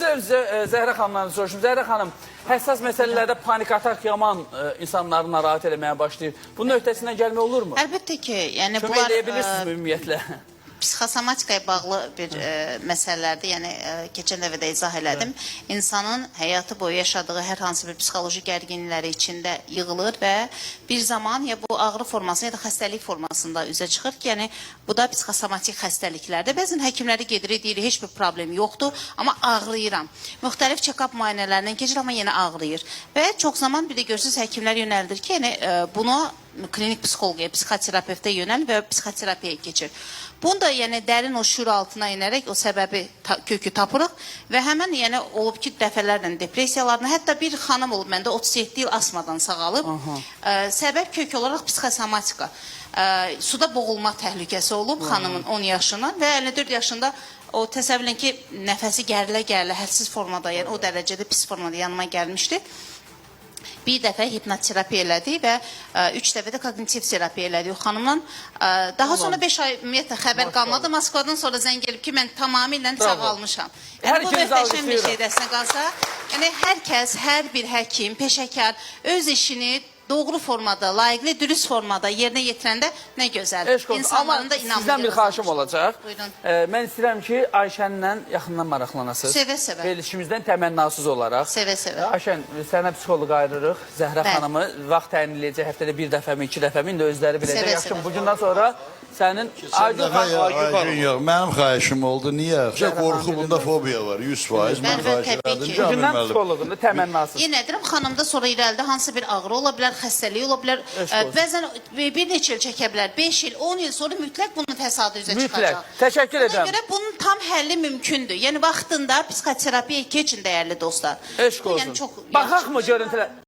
Zəhrə xanımdan soruşum. Zəhrə xanım, həssas məsələlərdə panik atak yaman insanları narahat eləməyə başlayır. Bunun öhdəsindən gəlmək olurmu? Əlbəttə ki, yəni Kömək bunlar eləyə bilirsinizmi ümumiyyətlə? psixosomatikaya bağlı bir məsələlərdir. Yəni keçən dəfə də izah elədim. İnsanın həyatı boyu yaşadığı hər hansı bir psixoloji gərginlikləri içində yığılır və bir zaman ya bu ağrı formasında ya da xəstəlik formasında üzə çıxır ki, yəni bu da psixosomatik xəstəliklərdir. Bəzən həkimlərə gedirik, deyirik heç bir problem yoxdur, amma ağrıyıram. Müxtəlif check-up müayinələrindən keçir, amma yenə ağrıyır. Və çox zaman bir də görürsüz həkimlər yönəldir ki, yəni buna klinik psixoloqa, psixoterapevtə yönəl və psixoterapiyaya keçir. Bunu da yəni dərin o şüur altına enərək o səbəbi kökü tapırıq və həmən yəni olub ki, dəfələrlə depressiyalarına, hətta bir xanım olub məndə 37 il asmadan sağalıb. Səbəb kök olaraq psixosomatika. Suda boğulma təhlükəsi olub xanımın 10 yaşından və 54 yaşında o təsəvvür edin ki, nəfəsi gərilə-gərilə hədsiz formada, yəni o dərəcədə pis formada yanıma gəlmişdi. Bir dəfə hipnoterapiya elədik və üç dəfə də koqnitiv terapiya elədik o xanımla. Daha sonra 5 ay ümumiyyətlə xəbər qalmadı. Moskvadan sonra zəng gəlib ki, mən tamamilə Bravo. sağalmışam. Hər Yəni bu ikinizi möhtəşəm bir alqışlayıram. şeydir əslində qalsa. Yəni hər kəs, hər bir həkim, peşəkar öz işini doğru formada, layiqli, dürüst formada yerinə yetirəndə nə gözəl. Eşq olsun. Amma İnsanların da inamını sizdən bir xahişim olacaq. Buyurun. Mən istəyirəm ki, Ayşənlə yaxından maraqlanasınız. Sevə-sevə. Verilişimizdən təmənnasız olaraq. Sevə-sevə. Ayşən, sənə psixoloq ayırırıq. Zəhrə Bəli. xanımı vaxt təyin eləyəcək. Həftədə bir dəfəmi, iki dəfəmi indi özləri biləcək. Sevə-sevə. Yaxşı, bugündən sonra sənin Aygün Dəfə xanım ya, Aygün yox, mənim xahişim oldu. Niyə? Zəhrə Qorxu xanım bunda fobiya var, 100%. Mən Bəli, bəli, xahiş təbii elədim ki. ki, Amir Bugündən müəllim. psixoloqunda təmənnasız. Yenə deyirəm, xanımda sonra irəlidə hansı bir ağrı ola bilər, xəstəlik ola bilər. Eşq olsun. Bəzən bir neçə il çəkə bilər, 5 il, 10 il sonra mütləq bunun fəsadı üzə Mütləq. çıxacaq. Təşəkkür Buna edirəm. görə bunun tam həlli mümkündür. Yəni vaxtında psixoterapiyaya keçin dəyərli dostlar. Eşq Bu, olsun. Yəni çox Baxaq mı görüntülər?